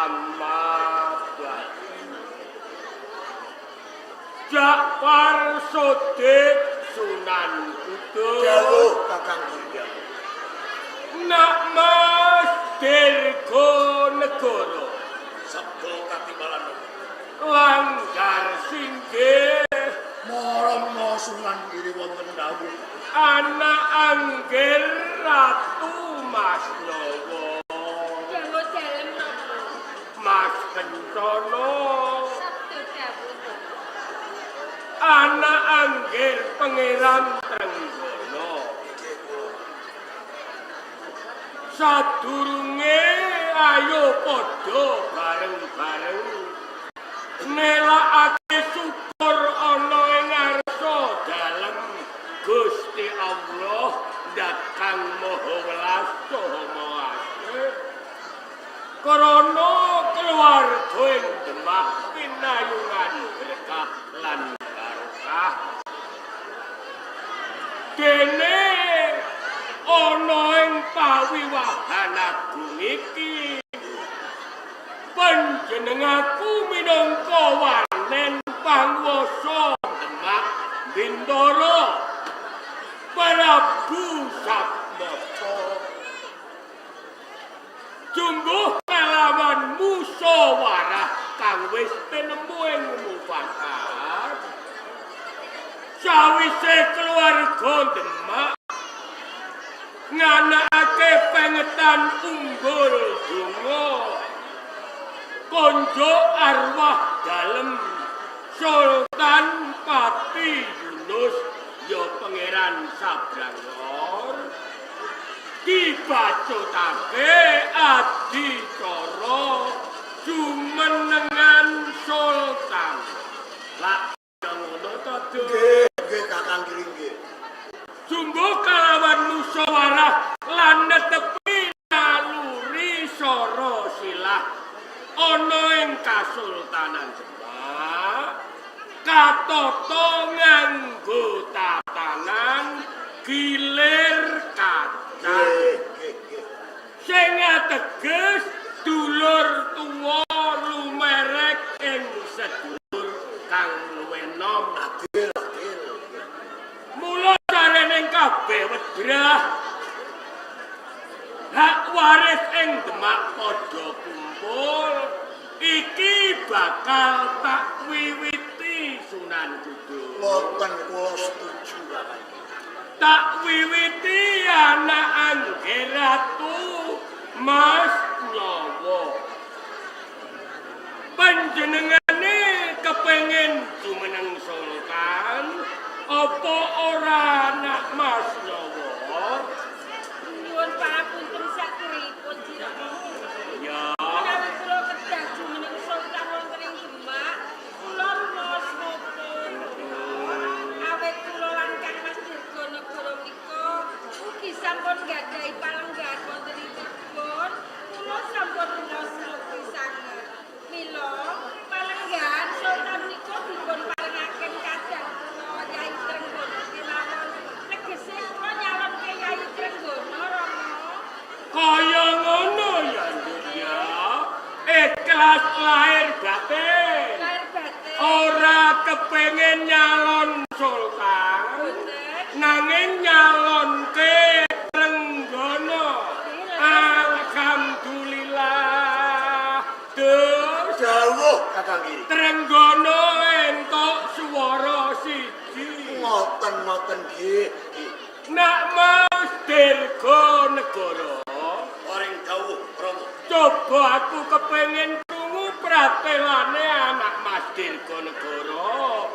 Samabadi Jakfar Sodik Sunan Kudus. Dawuh, Kakang Giri. Nak Mas Dirgo Negoro. Sabda katimbalan. Langgar singgih. Marama, Sunan Giri, wonten dawuh. Anak anggir Ratu Mas Nyawa. Dawuh dalem, Rama. Mas Kencana. Sabda dawuh. Anak anggir Pangeran Trenggono. Sadurunge ayo padha bareng-bareng nelakake syukur ana ing ngarsa dalem Gusti Allah Dat Kang Maha Welas saha Maha Asih. Krana keluarga ing Demak pinayungan berkah lan barokah. Dene ana ing pawiwahan agung iki panjenenganku minangka wanen panguwasa Demak Bintara Prabu Satmata jumbuh kalawan musyawarah kang wis tinemu ing mufakat sawise keluarga Demak nganakake pengetan umbul donga konjo arwah dalem Sultan Pati Yunus ya Pangeran Sabrangor dibacutake adicara jumenengan sultan. Lak ngono to, Dul? Nggih, nggih, Kakang Giri, nggih. Jumbuh kalawan musyawarah lan netepi naluri sara silah ana ing Kasultanan Demak katata nganggo tatanan gilir kaca Nggih, nggih, nggih. Sing ateges dulur tuwa lumerek ing sedulur kang luwih enom. Adil, adil. Mula sarening kabeh wedrah hak waris ing Demak padha kumpul iki bakal tak wiwiti, Sunan Kudus. Mboten, kula setuju, Kakang Giri. Tak wiwiti anak anggir Ratu Mas Nyawa. Panjenengane kepengin jumeneng sultan apa ora, anak Mas Nyawa? Nyuwun pangapunten saturipun, Rama. Ya. Menawi kula kedah jumeneng sultan wonten ing Demak, kula rumaos ngopo? Awit kula lan Kang Mas Dirgonegara menika ugi sampun nggadahi palenggahan wonten ing Cirebon, kula sampun rumaos ngopi sanget. Mila palenggahan sultan menika dipun parengaken kadang kula Yai Trenggono kemawon. Tegese kula nyalonke Yai Trenggono, Rama. Kaya ngono ya, Nduk, ya. Ikhlas lahir batin. Lahir batin. Ora kepengin nyalon sultan. Boten. Nanging nyalonke Trenggono. Alhamdulillah. Dus Dawuh, Kakang Giri. Trenggono entuk swara siji. Ngoten, ngoten, nggih, nggih. Nak Mas Dirgo Negara. Paring dawuh, Rama. Coba aku kepengin krungu pratelane anak Mas Dirgo Negara.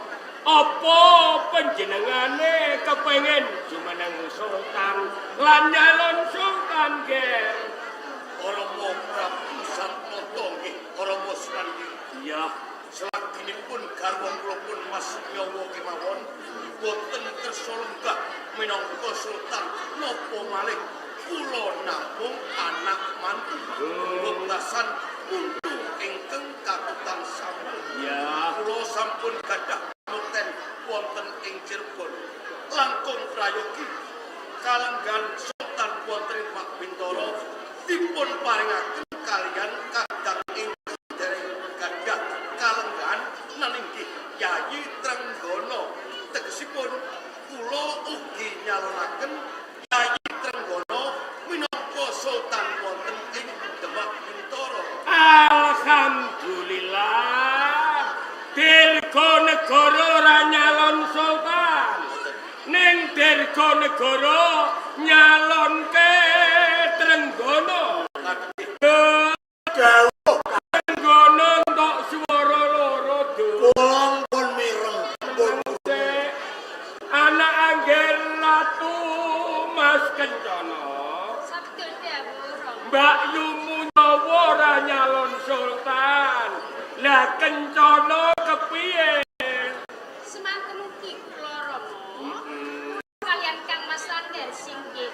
Apa panjenengane kepengin jumeneng sultan lan nyalon sultan, Ger? Rama Prabu Satmata, nggih, Rama Sunan Giri. Iya. Selaginipun garwa kula pun Mas Nyawa kemawon boten kersa lenggah minangka sultan, napa malih kula namung anak mantu bebasan muntu ingkang katutan sampun. Kula sampun gadah panukten wonten ing Cirebon, langkung prayogi kalenggahan sultan wonten ing Mak Bintara dipun paringaken kaliyan kadang ingkang Negara nyalonke Trenggono. Dawuh Trenggono entuk swara loro, Dus. kula pun mireng pun Anak angger Ratu Mas Kencana. Sabda dawuh Rama. Mbak Yumu nyawa ora nyalon sultan. Lah Kencana kepiye? Semanten ugi kula Rama. Kaliyan Kang Mas Langgar Singgih.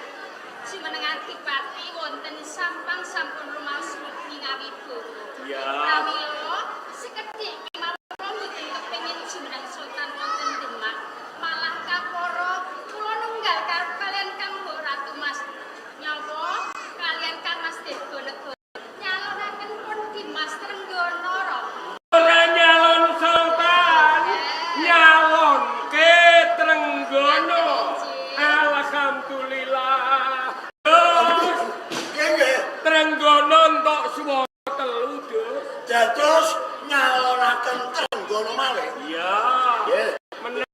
Jumeneng Adipati wonten Sampang sampun rumaos mugi ngawibawa. Ya. Pramila sekedhik kemawon mboten kepengin jumeneng sultan wonten Demak. Malah kapara kula nunggal kaliyan Kang Mbok Ratu Mas Nyawa kaliyan Kang Mas Dirgonegara nyalonaken pun Dimas Trenggono Rama. Ora nyalon sultan, nyalonke Trenggono. Alhamdulillah. Dus, nggih nggih. Trenggono entuk swara telu, Dus. Dados nyalonaken Trenggono malih. Iya. Nggih. Meneng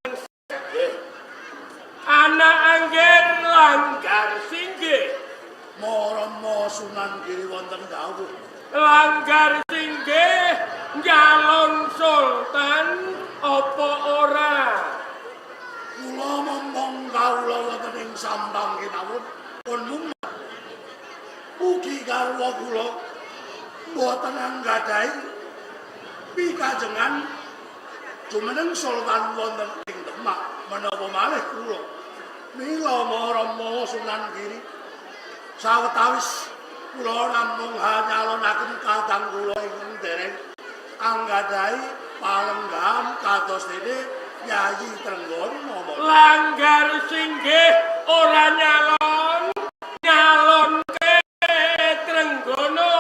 Nggih. anak angger Langgar Singgih. Marama Sunan Giri wonten dawuh. Langgar Singgih nyalon sultan apa ora? Kula momong kawula wonten ing Sampang kemawon pun mumet. Ugi garwa kula mboten anggadhahi pikajengan jumeneng sultan wonten ing Demak menapa malih kula. Mila Marama Sunan Giri sawetawis kula namung nyalonaken kadang kula ingkang dereng anggadhahi palenggahan kados dene Yayi Trenggono. Langgar Singgih ora nyalon, nyalonke Trenggono.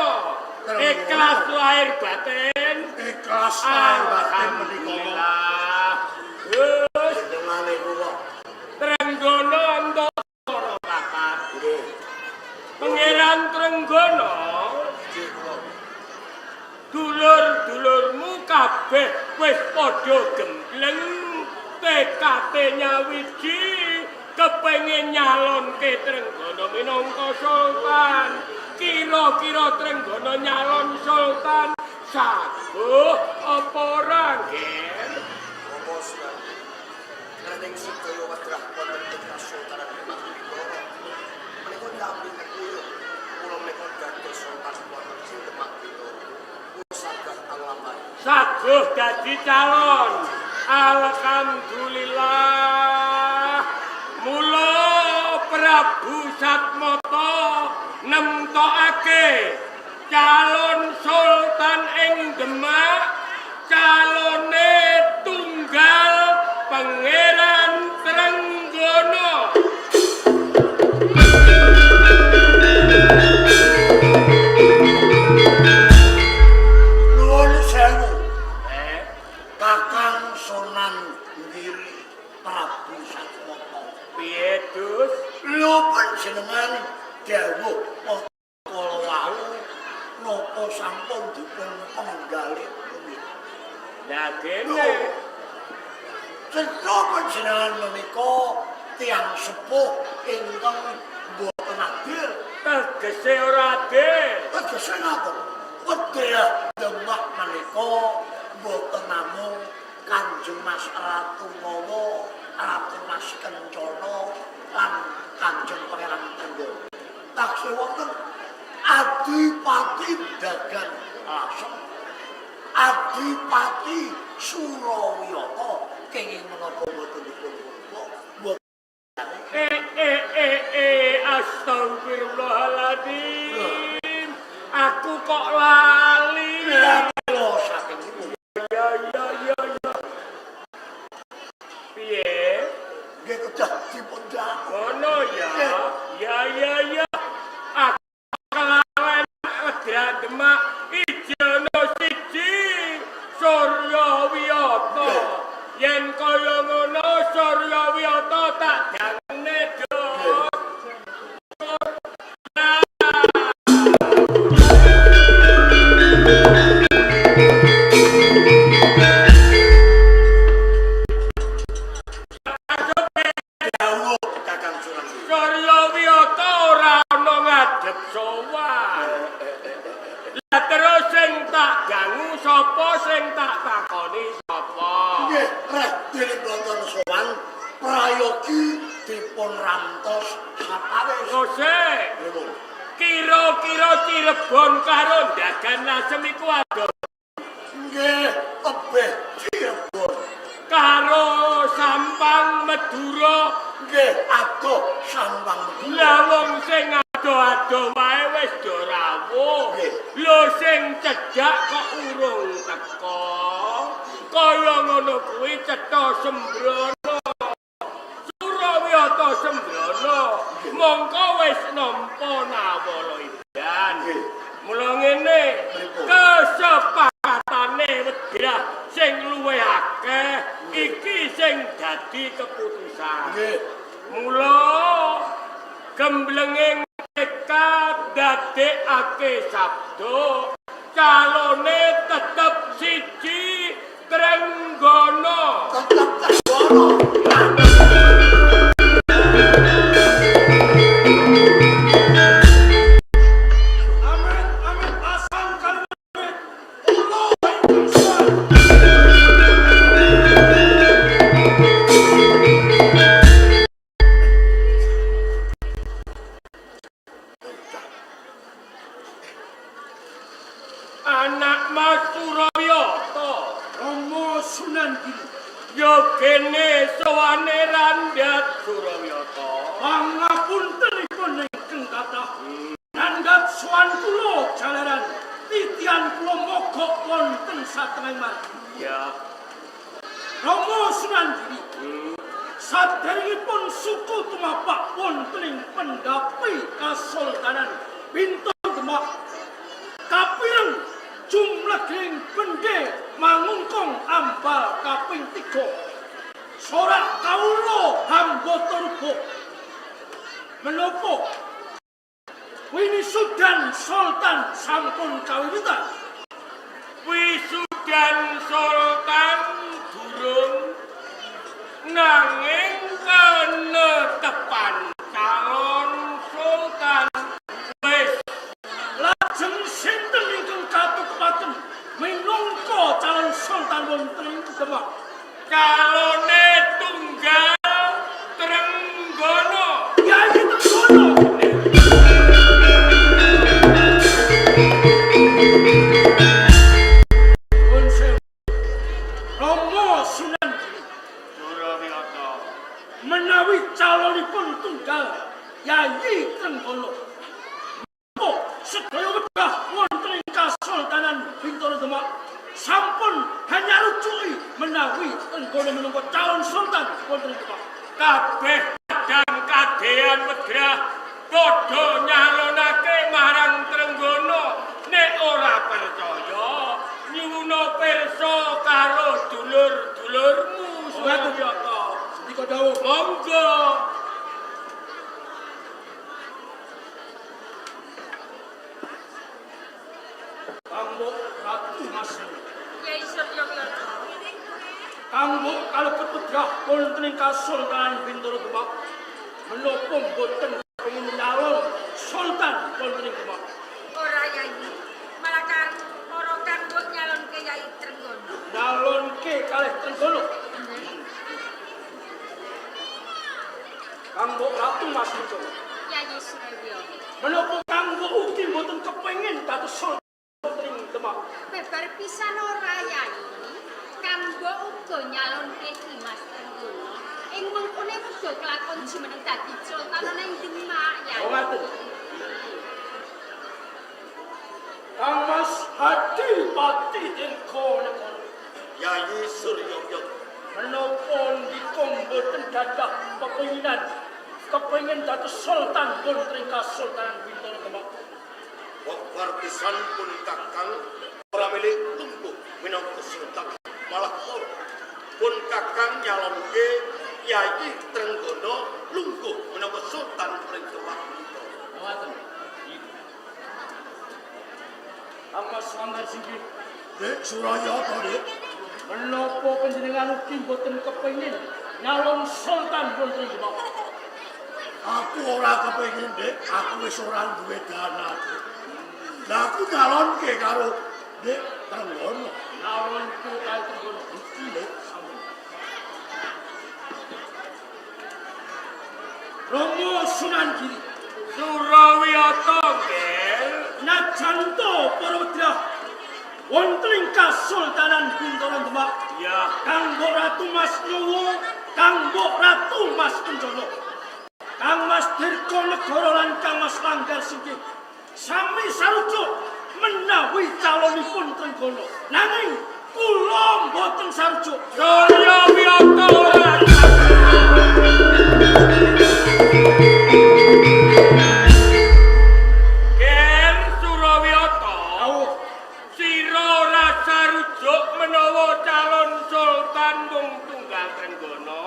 Trenggono. Ikhlas lahir batin. Ikhlas lahir batin menika. Alhamdulillah. Wis Dengane kula. Trenggono entuk swara papat. Nggih. Pangeran Trenggono, Nggih kula. Dulur-dulurmu kabeh wis padha gembleng tekate nyawiji kepengin nyalonke Trenggono minangka sultan. Kira-kira Trenggono nyalon sultan saguh apa ora, Nger? Rama Sunan Nanging sedaya wedrah wonten ing Kasultanan Demak Bintoro menika nyambi nekuyuh kula menika dados sultan wonten ing Demak Bintoro. Kula saged anglampahi. Saguh dadi calon. Alhamdulillah. Mula Prabu Satmata nemtokake calon sultan ing Demak, calone tunggal Pangeran Trenggono. Nuwun sewu. Eh, Kakang Sunan Giri Prabu Satmata. Piye, Dus? Lho panjenengan dawuh kala wau napa sampun dipun penggalih punika? Lah dene Tentu panjenengan menika tiyang sepuh ingkang mboten adil. Tegese ora adil. Tegese napa? Wedhah Demak menika mboten namung Kanjeng Mas Ratu Mawa, Ratu Mas Kencana lan Kanjeng Pangeran Trenggono. Taksih wonten Adipati Dagan Lasem, Adipati Surawiyata kenging menapa mboten dipun purba? Mboten. Eh eh eh eh astagfirullahaladzim. Aku kok lali. Lah kula saking ibu. Ya ya ya ya. Piye? Nggih kedah dipun dak. Ngono ya. Ya ya ya. Aku kelalen Wedra Demak ijono siji Surya Wiyata. Yen kaya ngono Surya Wiyata tak jangene, Dok. Dawuh Kakang Sunan. sultan. Lah terus sing tak dangu sapa, sing tak takoni sapa? Nggih, reh dene boten sowan prayogi dipun rantos sapawis. Jose, Pripun? kira-kira Cirebon karo Dagan Lasem iku adoh Nggih, tebih Cirebon. karo Sampang Madura. Nggih, adoh Sampang Madura. Lah wong sing ado-ado wae wis do rawuh. Nggih. Lho sing cedhak kok urung teko. Kaya ngono kuwi cetha sembrono. Surawiyata sembrono. Mongko wis nampa nawala idan. Nggih. Mula ngene, Pripun? kesepakatane wedrah sing luwih akeh iki sing dadi keputusan. Nggih. Mula gemblenge tekad dadekake sabda calone tetep siji Trenggono. Tetep Trenggono. Amin, amin, asam kalimat. Allah ingkang suwan. Anak Mas Surawiyata Romo Sunan Giri, ya kene sowane randhat Surawiyata. Pangapuntenipun ingkang kathah. Nandhat sowan kula jalaran titian kula mogok wonten satengahing margi. Ya, Romo Sunan Giri, saderengipun suku tumapak wonten ing pendhapi Kasultanan Bintoro Demak. Kapireng jumlehing bendhe mangungkung ambal kaping 3. Sorak kawula hambata rubuh. Menapa winisudan Sultan sampun kawiwitan? Wisudan Sultan durung, nanging kenetepan calon sultan wis. Lajeng sinten ingkang katupaken minangka calon sultan wonten ing Demak? Calone tunggal Trenggono. Yai Trenggono. Nuwun sewu. Romo Sunan Giri, Surawiyata, menawi calonipun tunggal Yayi Trenggono, menapa sedaya wegah wonten ing Kasultanan Bintoro Demak sampun hanyarujuki menawi Trenggono minangka calon sultan wonten ing Demak? Kabeh kadang kadean wedrah padha nyalonake marang Trenggono. Nek ora percaya nyuwuna pirsa karo dulur-dulurmu Surawiyata. Sendika dawuh. Monggo. Kanggo Ratu Mas. Kyai Suryawiyata. Kanggo kalebet wedrah wonten ing Kasultanan Bintoro Demak, menapa mboten kepengin nyalon sultan wonten ing Demak? Ora Yai, malah kan para kanggo nyalonke Yai Trenggono. Nyalonke kalih Trenggono. Kanggo Ratu Mas Wijaya, Kyai Suryawiyata. menapa kanggo ugi mboten kepengin dados sultan wonten ing Demak? Bebar pisan ora Yai. Kanggo uga nyalonke Ki Mas Trenggono. Ing mengkone uga kelakon jumeneng dadi sultan ana ing Demak Yai. Oh, ngaten. Kang Mas Hadi Pati Dirga Negara, Yayi Suryawiyata, menapa ndika mboten gadah pepenginan kepengin dados sultan wonten ing Kasultanan Bintoro Demak? Babar pisan pun kakang ora milih lungguh minangka sultan malah ora. Pun kakang nyalonke Yayi Trenggono lungguh minangka sultan ing Demak. Ngaten. Kang Mas Wanggar Singgih, Dik Surayata, Dik. menapa panjenengan ugi mboten kepengin nyalon sultan wonten ing Demak? Aku ora kepengin, Dik. Aku wis ora duwe dana, Dik. Aku nyalonke karo Dik Trenggono. Nyalonke karo Trenggono. Nggih. Romo Sunan Giri. Surawiyata nggih. Najan to para wedrah wonten ing Kasultanan Bintara Demak. Ya, Kang Mbok Ratu Mas Nyuwu, Kang Mbok Ratu Mas Kencono, Kang Mas Dirga Negara lan Kang Mas Langgar Singkih sami sarujuk menawi calonipun Trenggono. Nanging kula mboten sarujuk. Surawiyata ora. Ger Surawiyata, Dawuh. sira ora sarujuk menawa calon sultan mung tunggal Trenggono.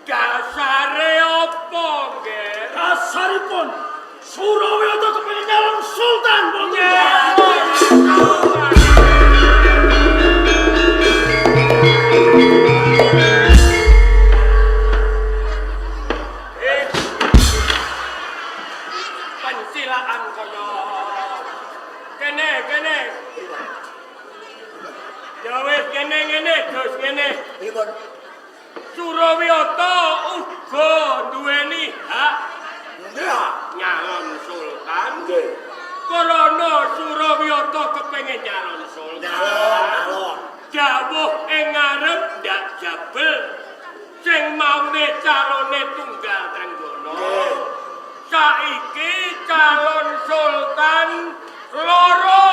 Dasare apa, Ger? Dasaripun Surawiyata kepengin nyalon sultan wonten Pencilaan kaya kene kene. Ya wis kene ngene, Gus ngene. Pripun? Surawiyata uga duweni hak Nggih. nyalon sultan. Nggih. Karana Surawiyata kepengin nyalon sultan. Nyalon, nyalon. Dawuh ing ngarep ndak jabel. Sing maune calone tunggal Trenggono. Nggih. Saiki calon sultan loro.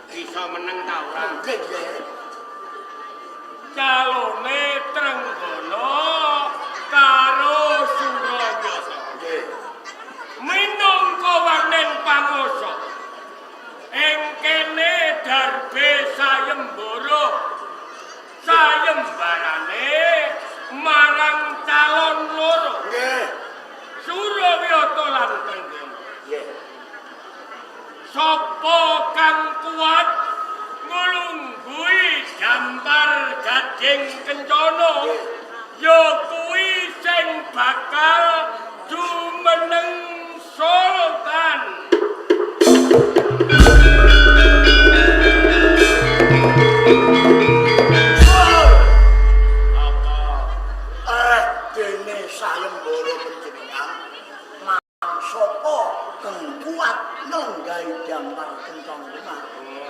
Bisa meneng ta ora? Nggih, nggih. Calone Trenggono karo Surawiyata. Nggih. Minangka warnen pangoso. Ing kene darbe sayembara. Sayembarane marang calon loro. Nggih. Surawiyata lan Trenggono. Nggih. Sapa kang kuat nglungguhi dampar gading kencana ya kuwi sing bakal jumeneng sultan. Apa? Dene sayembara panjenengan marang sapa kang kuat nglenggahi dampar kencana Demak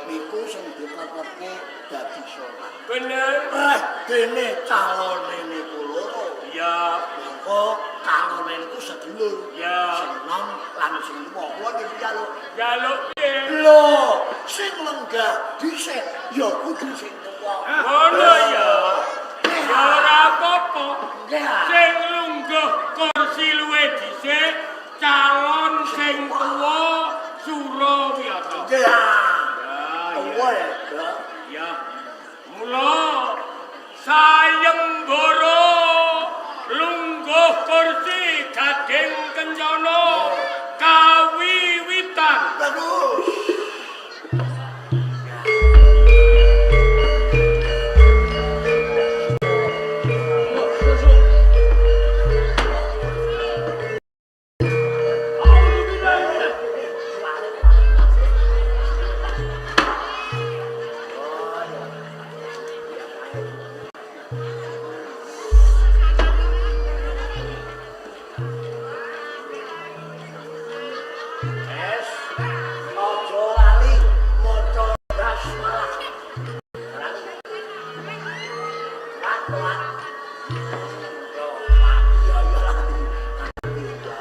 niku sing ditetepke dadi sultan. Bener? Dene calone niku loro. Ya, Mongko calone niku sedulur. Ya. Sing nom lan sing tuwa. Kula nggih njaluk. Njaluk piye? Lho, sing lenggah dhisik ya kudu sing tuwa. Ngono ya. Ya ora apa-apa. Nggih. Sing lungguh kursi luwe dhisik calon sing tuwa Surawiyata. Nggih. Ya, Tuwa ya. ya. Mula sayembara lungguh kursi gading kencana kawiwitan. Bagus. Es, aja lali maca basmalah. Lali. Wat wat. Yo, yo yo lali. Lali, ya.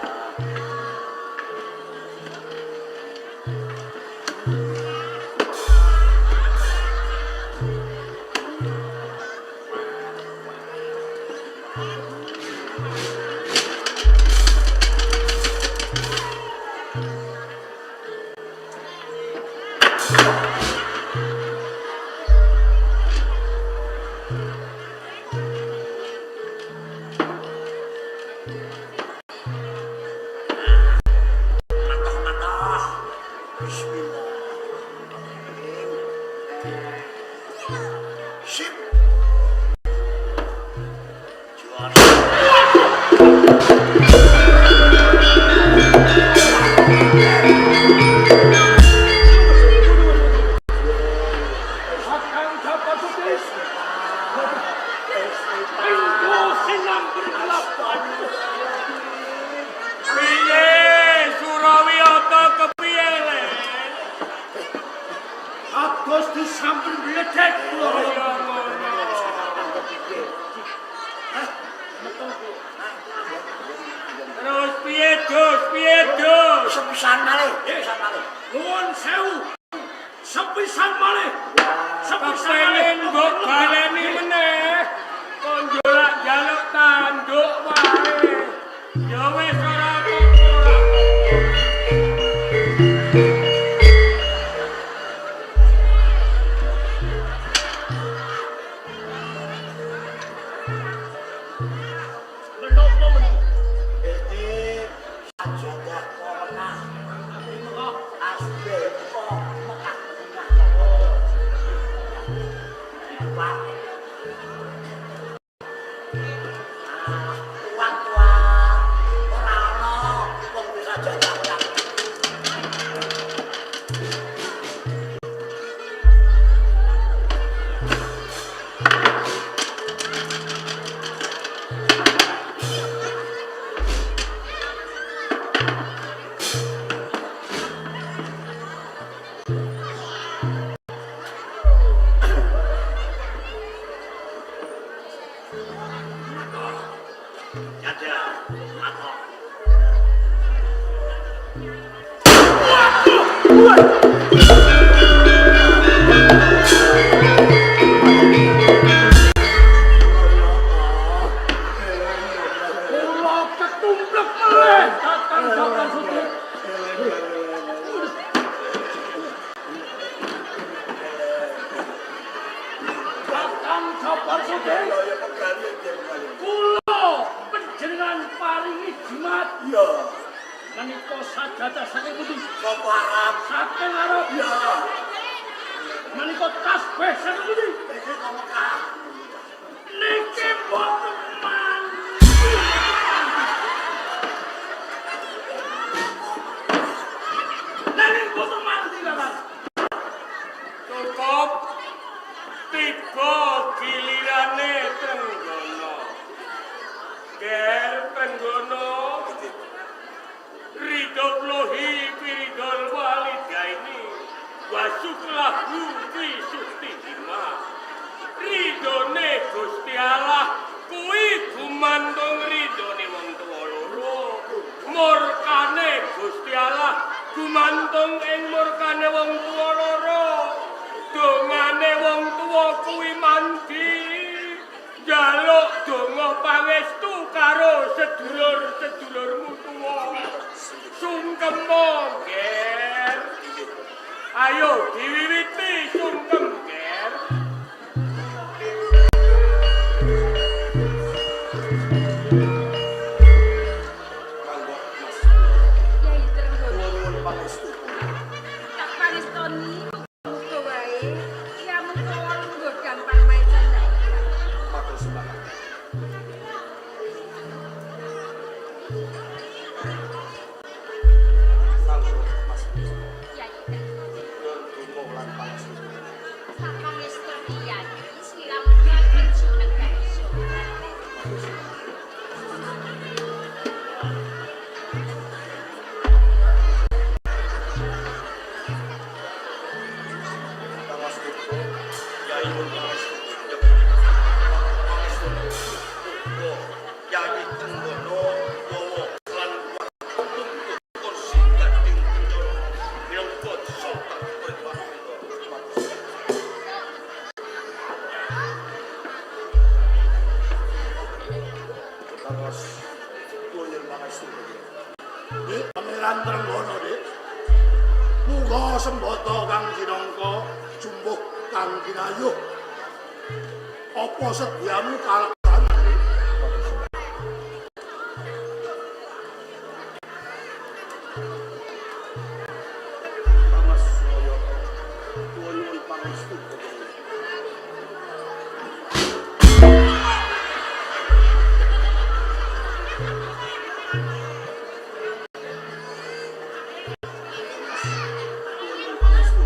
Matah-matah. Bismillahirrahmanirrahim. Sip. Pindho sinamber kelapan. Piye Surawiyata kepiye le? Kados disamber bledek kula. Kaya ngono. Terus piye Dus, piye Dus? Sepisan malih, sepisan malih. Nuwun sewu. Sepisan malih. Sepisan malih. Kepengin mbok baleni meneh. Kon njolak-jaluk tanduk wae. Ya wis ora apa-apa. Ora apa-apa. Menapa menika? Iki sajadah kok Mekah. Asbe kok Mekah. Pak. Ah, tuan-tuan, ora ana wong kuwi sajadah ora. Jadah, matok. Kula ketumplek malih Kakang Japan Sudi. Kakang Japan Sudi. Kula panjenengan paringi jimat. Iya. Menika sajadah saking pundi? Saka Arab. Saking Arab. Iya. Menika tasbih saking pundi? Iki kok Mekah. Niki mboten mandi. Nanging mboten mandi Kakang. Cukup tiba gilirane Trenggono. Ger Trenggono, ridho lohi wiridol walidaini wa suklahu fi sustihima. Ridhone Gusti Allah kuwi gumantung ridhone wong tuwa loro. Murkane Gusti Allah gumantung ing murkane wong tuwa loro. Dongane wong tuwa kuwi mandi. Njaluk donga pangestu karo sedulur-sedulurmu tuwa. Sungkemo, Ger. Ayo diwiwiti sungkem, Ger. Kanggo Mas. Yai Trenggono. Kula nyuwun pangestu. Tak pangestoni muga wae ya muga lungguh gampang maca. Matur sembah. Kanggo Mas. Yai Nyuwun donga lan pangestu. Tak pangestoni Yai sliramu kerja negara. Matur sembah. Kang Mas Dirgo, Yai nyuwun pangestu. Pangestu muga Yai Trenggono wowo lan kuat tuntut kursi gading kencana minangka Sultan Demak Bintoro. Matur sembah. Kang Mas, kula nyuwun pangestu. Dik Pangeran Trenggono, Dik. Muga sembata kang sinangka jumbuh kang kinayuh. Apa sedyamu kalegan, Dik? Matur sembah. Kang Mas Surayata, kula nyuwun pangestu. Kula nyuwun pangestu.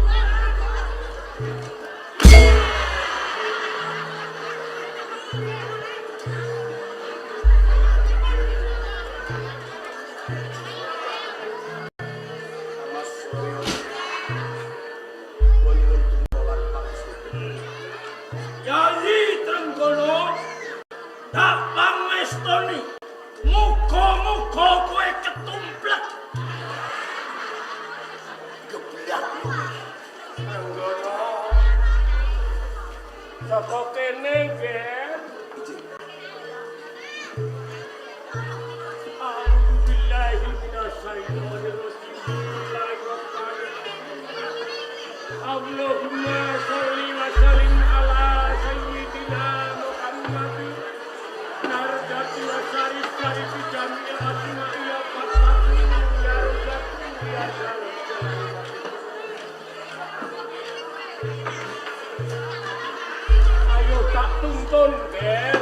Tak pangestoni. Muga-muga kowe ketumplek. Geblak. Trenggono. Saka kene, Ger. A'udzubillahi minasyaitonir rajim. Bismillahirrahmanirrahim. Allahumma sholli wa sallim ala sayyidina Muhammadin narjati wa syarif syarifi jami'il asma'i ya fatatu ya rujatu ya zarjatu. Ayo tak tuntun, Ger.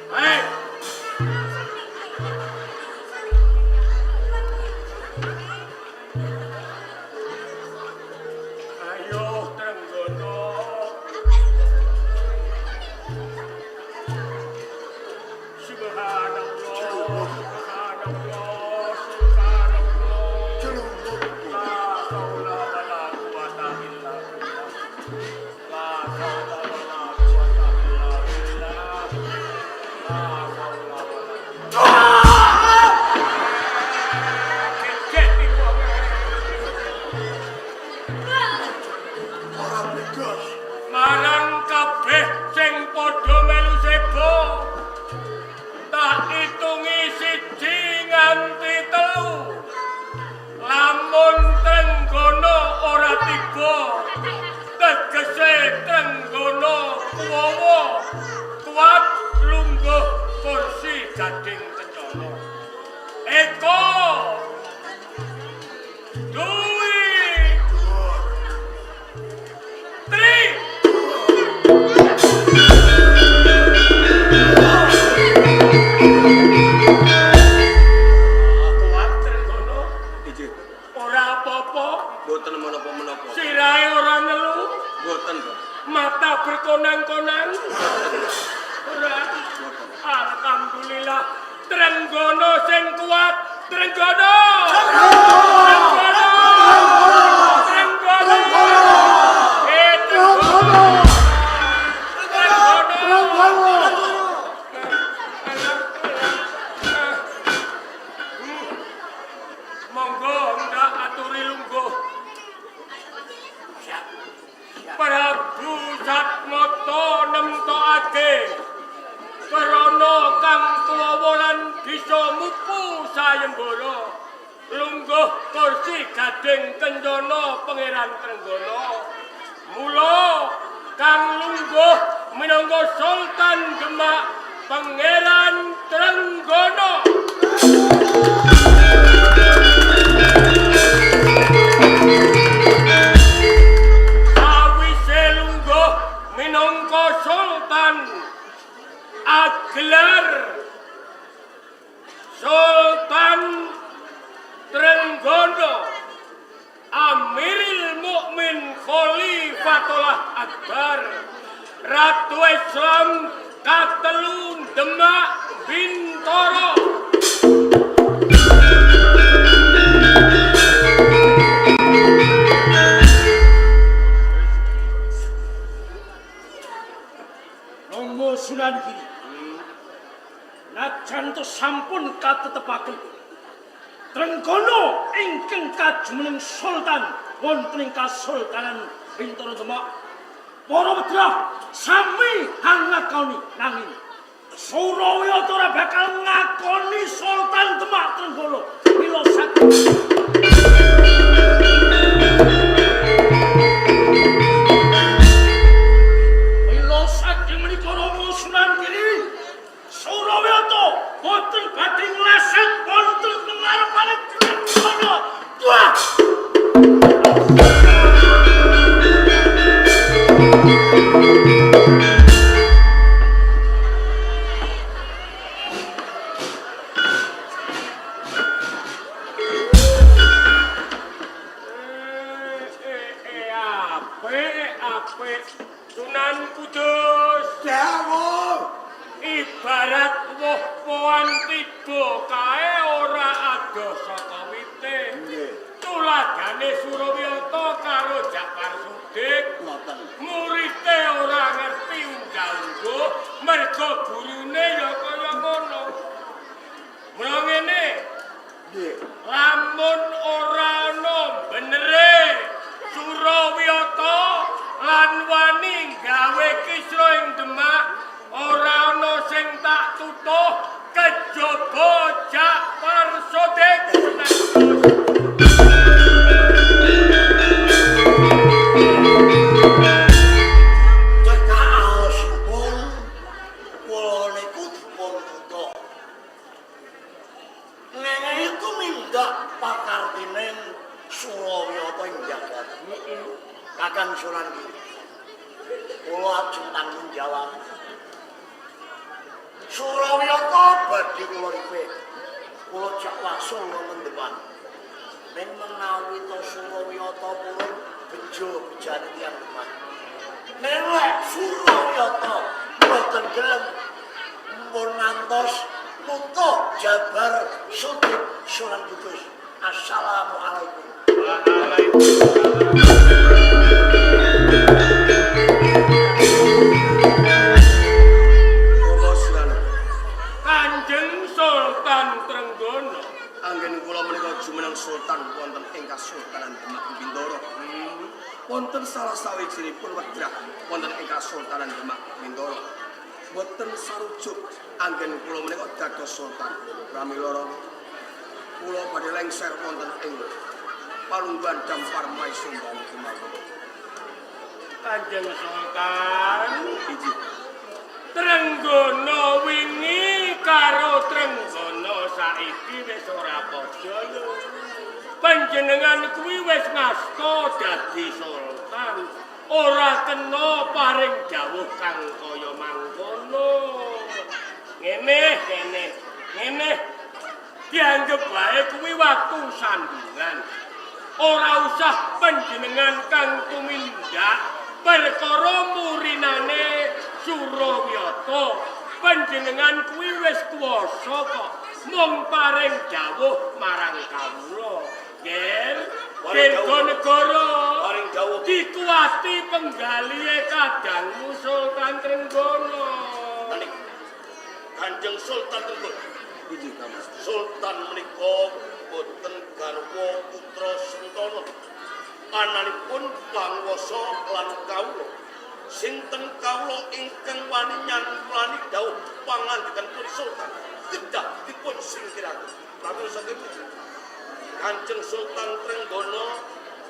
Hei, ayo Trenggono. Subhanallah, subhanallah, subhanallah. Celunggup. La haula wala quwata illa billah. La haula wala quwata illa billah. La haula wala quwata. Kecek iku wonge. Ora bledos. Marang kabeh sing padha melu sebo. Tak itungi siji nganti telu. Lamun Trenggono ora tiba, tegese Trenggono kuwawa kuat lungguh kursi gading kencana. Eko, Dwi, Tri. Kuat Trenggono, Inggih. Ora apa-apa, Mboten menapa-menapa. Sirahe ora ngelu, Mboten, Pak. Mata berkonang-konang. Ora. Alhamdulillah, Trenggono sing kuat, Trenggono. Trenggono. Trenggono. Eh, Trenggono. Trenggono. Monggo ndak aturi lungguh. Prabu Satmata nemtokake krana kang tuwa lan bisa mupu sayembara lungguh kursi gading kencana Pangeran Trenggono. Mula kang lungguh minangka Sultan Demak Pangeran Trenggono. Sawise lungguh minangka Sultan agelar Sultan Trenggono Amiril Mukmin Khalifatullah Akbar Ratu Islam katelu Demak Bintoro. Romo Sunan Giri. Najan to sampun katetepaken Trenggono ingkang kajumeneng Sultan wonten ing Kasultanan Bintoro Demak. Para wedrah sami hangakoni, nanging Surawiyata ora bakal ngakoni Sultan Demak Trenggono. Mila saking Mila saking menika Rama Sunan Giri, Surawiyata boten badhe ngleset wonten pengarepane Trenggono. Wah! Eh, eh, eh, apik, apik. Sunan Kudus. Dawuh. Ibarat woh-wohan tiba kae ora adoh saka wite. bedane Surawiyata karo Jakfar Sudik. Ngoten. Murite ora ngerti unggah-ungguh mergo gurune ya kaya ngono. Mula ngene, Nggih. lamun ora ana benere Surawiyata lan wani gawe kisra ing Demak, ora ana sing tak tutuh kejaba Jakfar Sudik. Cekaosipun kula niku dipun tutuh. Nanging tumindak pakartining Surawiyata ing jagat. Kakang Sunan Giri. Kula ajeng tanggung jawab. Surawiyata badhe kula ripih. Kula jak wasul wonten Demak. Ning menawi to Surawiyata purun bejo bejane tiyang Demak. Ning lek Surawiyata mboten gelem mpun ngantos nutuh Jabar Sudik Sunan Kudus. Assalamualaikum. Waalaikumsalam. Kula Sunan. Kanjeng Sultan Trenggono. Anggen kula menika jumeneng sultan wonten ing Kasultanan Demak Bintoro. Wonten salah sawijinipun wedrah wonten ing Kasultanan Demak Bintoro. Boten sarujuk anggen kula menika dados sultan. Pramila kula badhe lengser wonten ing palungguhan Dampar Maisumbani kemawon. Kanjeng Sultan Iji. Trenggono wingi karo Trenggono saiki wis ora padha lho. Panjenengan kuwi wis ngasta dadi sultan. Ora kena paring dawuh kang kaya mangkono. Ngene, ngene, ngene. Dianggep wae kuwi waktu sandungan. Ora usah panjenengan kang tumindak perkara murinane Surawiyata. Panjenengan kuwi wis kuwasa kok mung paring dawuh marang kawula. Ger, Dirgonegara Paring dawuh. dikuwati penggalihe kadangmu Sultan Trenggono. Menik Kanjeng Sultan Trenggono. Iji Kang Mas. Sultan menika boten garwa putra Sentana. Ananipun panguwasa lan kawula. Sinten kawula ingkang wani nyanglani dawuh pangandikanipun Sultan kedah dipun singkiraken. Pramila saking pundi? Kanjeng Sultan Trenggono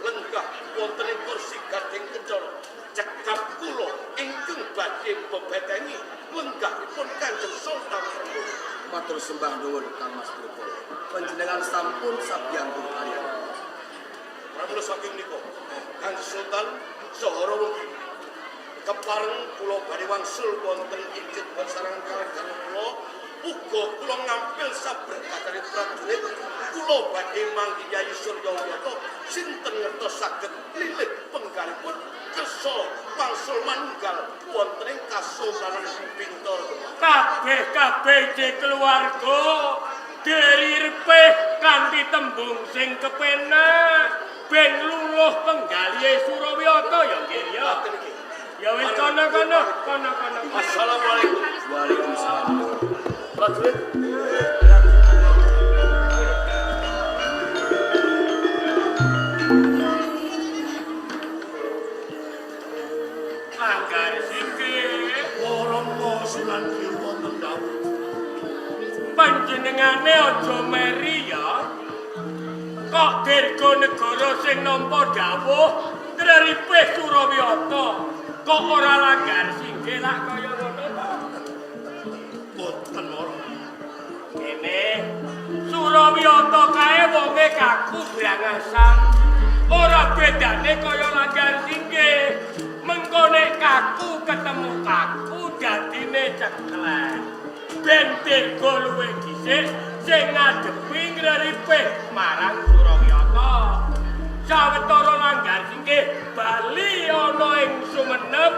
lenggah wonten ing kursi gading kencana. Cekap kula ingkang badhe bebetengi lenggahipun Kanjeng Sultan Trenggono. Matur sembah nuwun Kang Mas Durga. Panjenengan sampun sabiyantu kaliyan. Pramila saking nika Kanjeng Sultan saha rawuh kepareng kula badhe wangsul wonten ing Cirebon sarangan kalih garwa kula uga kula ngampil saberkatane prajurit kula badhe manggi Yayi Suryawiyata sinten ngertos saged lilih penggalipun kersa wangsul manunggal wonten ing Kasultanan Bintoro. Kabeh-kabeh je keluarga dirirpeh kanthi tembung sing kepenak ben luluh penggalihe Surawiyata ya nggih ya. Ngaten iki. Ya wis kono-kono, kono-kono. Assalamualaikum. Waalaikumsalam. Prajurit. Langgar sikil Warama Sunan Giri wonten dawuh. Panjenengane aja meri ya. Kok Dirgonegara sing nampa dawuh ngreripih Surawiyata kok ora langgar singgih lak kaya ngono to. Boten ora. Kene Surawiyata kae wonge kaku brangasan. Ora bedane kaya langgar singgih. Mengko nek kaku ketemu kaku dadine ceklek. Ben Dirga luwih dhisik sing ngadepi ngreripih marang Surawiyata. Sawetara langgar singgih bali ana ing Sumenep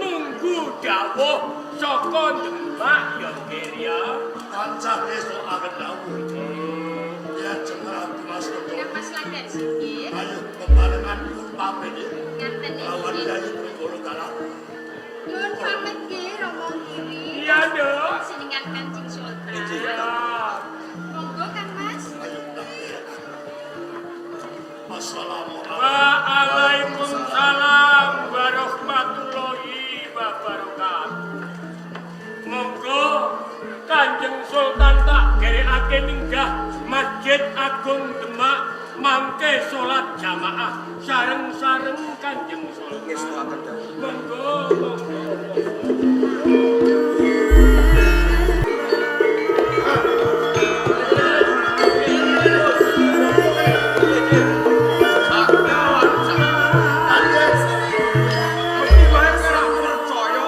nunggu dawuh saka Demak ya Gir ya. Tansah ngestokaken dawuh. Ya jeng Ratu Mas Kendoro. Mas Langgar Singgih. Nggih. Ayo bebarengan pun pamit nggih. Ngaten Lawan nggih. Yayi Trenggana dalah. Nyuwun pamit nggih Rama Kiri. Iya, Nduk. Siningan Kanjeng Sultan. Iya. Monggo Kang Mas. Ayo tak Assalamualaikum. Waalaikumsalam warahmatullahi wabarakatuh. Monggo Kanjeng Sultan tak gerekake minggah Masjid Agung Demak mangke salat jamaah sareng-sareng Kanjeng Sultan. Ngestuaken dawuh. Monggo, monggo. Mesti wae ora percaya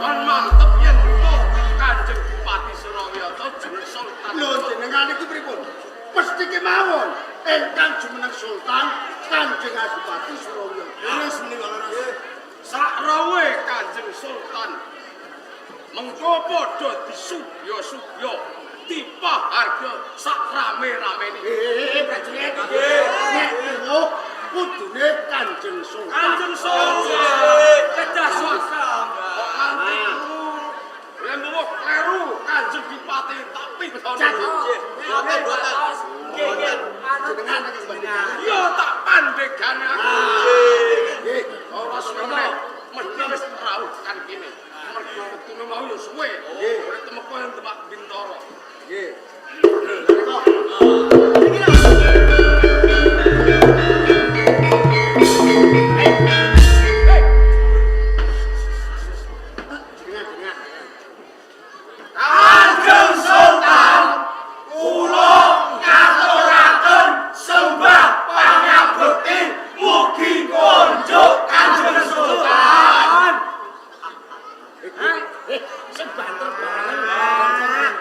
lan mantep yen to Kanjeng Bupati Surawiyata jeneng Sultan. Lho jenengan iki pripun? Mesti kemawon ingkang jumeneng Sultan Kanjeng Adipati Surawiyata. Leres menika leres. Sakrawe Kanjeng Sultan mengko padha disubya-subya tipah harga sak rame-ramene. Eh, prajurit. Nek ngono kudune Kanjeng Sultan. Kanjeng Sultan kedah sultan. Kok nganti krungu yen mbuh kleru Kanjeng Bupati tak pidana. Boten, boten. Nggih, nggih. Jenengan iki panjenengan. Ya tak pandegane aku. Nggih. Ora suwe meneh, mesti wis rawuh tekan kene. Mergo wektune mau ya suwe. Ora temeka yang Demak Bintara. Nggih. Jenengan, jenengan. Kanjeng Sultan kula ngaturaken sembah pangabekti mugi konjuk Kanjeng Sultan. Sing banter banget.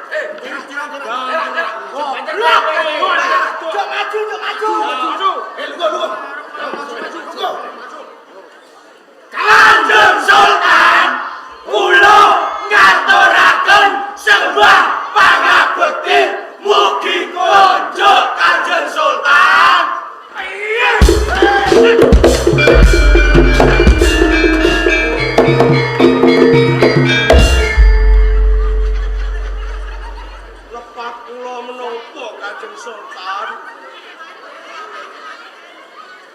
Jok maju, jok maju. Eh, lugo, lugo. Maju, maju, lugo. Kanjeng Sultan kula ngaturaken sembah pangabekti mugi konjuk Kanjeng Sultan. Lepat kula menapa Kanjeng Sultan?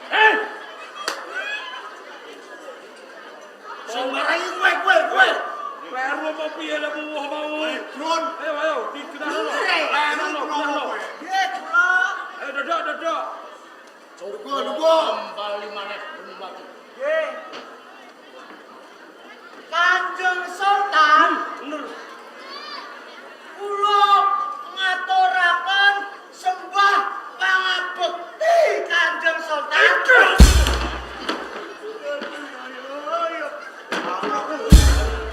Eh, Sing marai kowe, kowe, kowe. Kleru apa piye lek wuh mau? Drone. Ayo ayo dikenal. Kleru no, no. Nggih, kula. Ayo dodok dodok. Lugo, lugo. Kembali maneh mati. Nggih. Kanjeng Sultan, Bener. kula ngaturaken sembah pangabekti Kanjeng Sultan.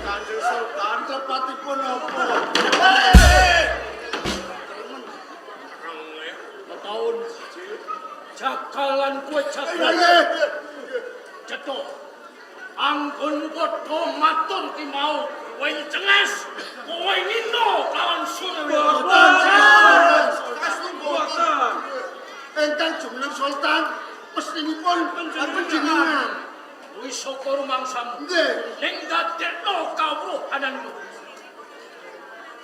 Kanjeng Sultan tepatipun apa? Tahun jagalan kowe jagal Iya, cetha. Anggonmu padha matur ki mau kowe cenges, kowe ngino kawan Surawiyata. Boten. Ingkang jumeneng Sultan mestinipun panjenengan. Kuwi saka rumangsamu. Nggih. Ning dadekno kawruhananmu.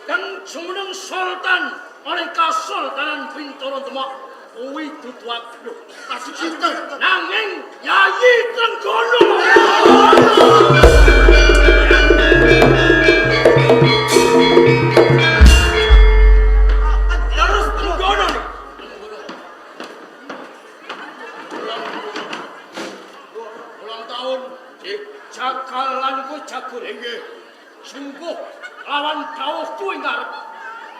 Kang jumeneng Sultan oleh Kasultanan Bintara Demak kuwi dudu aku. Kasih sinten? Nanging Yayi Trenggana. Terus Trenggono nih. Ulang tahun jagalan kuwi jagul. Nggih. Sungguh lawan dawuh kuwi ngarep.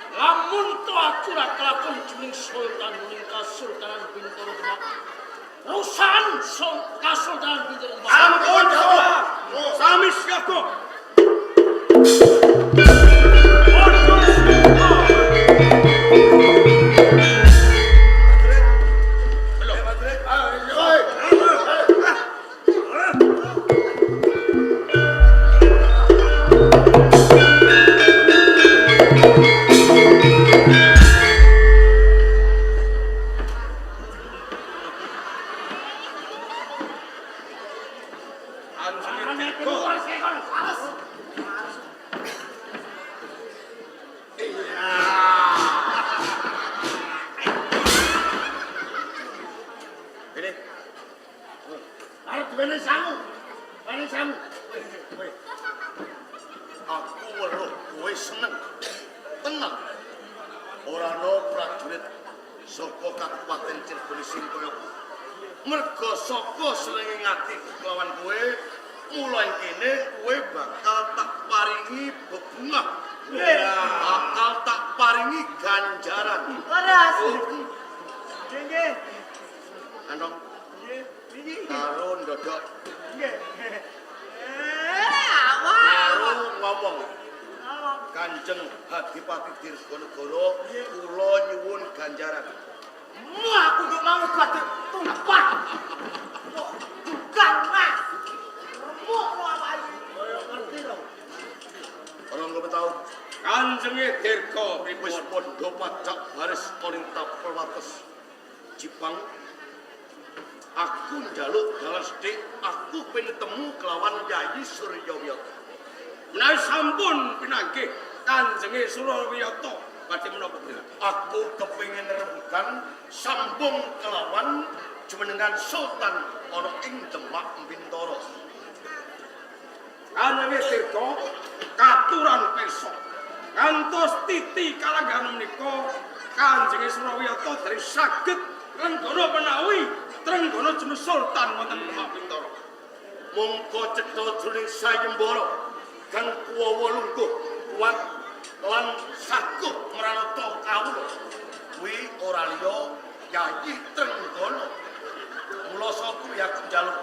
Lamun to aku ora kelakon jeneng Sultan ning Kasultanan Bintara Demak. Rusan Kasultanan Bintara Demak. Ampun dawuh. Sami siaga. Padha suka. Kene. Arep diwenehi sangu. Wenehi sangu. Kowe. Aku weruh kowe seneng. Tenang. Ora ana prajurit saka Kabupaten Cirebon sing kaya kowe. Merga saka senenge ati kelawan kowe, mula ing kene kowe bakal tak paringi bebungah. Bakal tak paringi ganjaran. Leres. Nggih, nggih. Anong Nggih, niki. karo ndodok Nggih. Eh, awak. karo ngomong. Awak. Kanjeng Adipati Dirgonegara kula nyuwun ganjaran. Mu aku kok mau badhe tumpah. Kok bukan Mas. Remuk lo awak iki. Kaya ngerti to. Orang lupa tahu Kanjenge Dirga wis pripun? padha pacak baris koring tapel wates Jipang. Aku njaluk dalan sithik, aku pengen temu kelawan Yayi Suryawiyata. Menawi sampun pinanggih Kanjenge Surawiyata badhe menapa pripun? Aku kepengin rembugan sambung kelawan jumenengan Sultan ana ing Demak Bintara. Kanjenge Dirga katuran pirsa. Ngantos titi kalanggahan menika Kanjenge Surawiyata dereng saged nglenggana menawi Trenggana jeneng Sultan wonten Demak Bintara. Mongko cetha jroning sayembara kang kuwawa lungguh kuat lan saguh mranata kawula. Kuwi ora liya Yayi Trenggana. Mula saka kuwi aku njaluk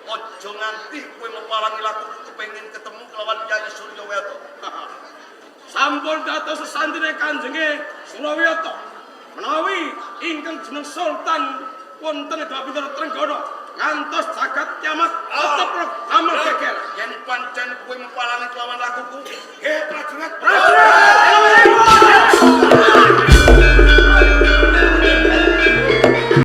aja nganti kowe mepalangi lakuku kepengin ketemu kelawan Yayi Suryawiyata. Sampun dados sesantine Kanjenge Surawiyata. Menawi ingkang jeneng Sultan wonten ing Demak Bintara Trenggana ngantos jagat kiamat tetep damel geger. Yen pancen kowe mepalangi kelawan lakuku, he prajurit. Prajurit!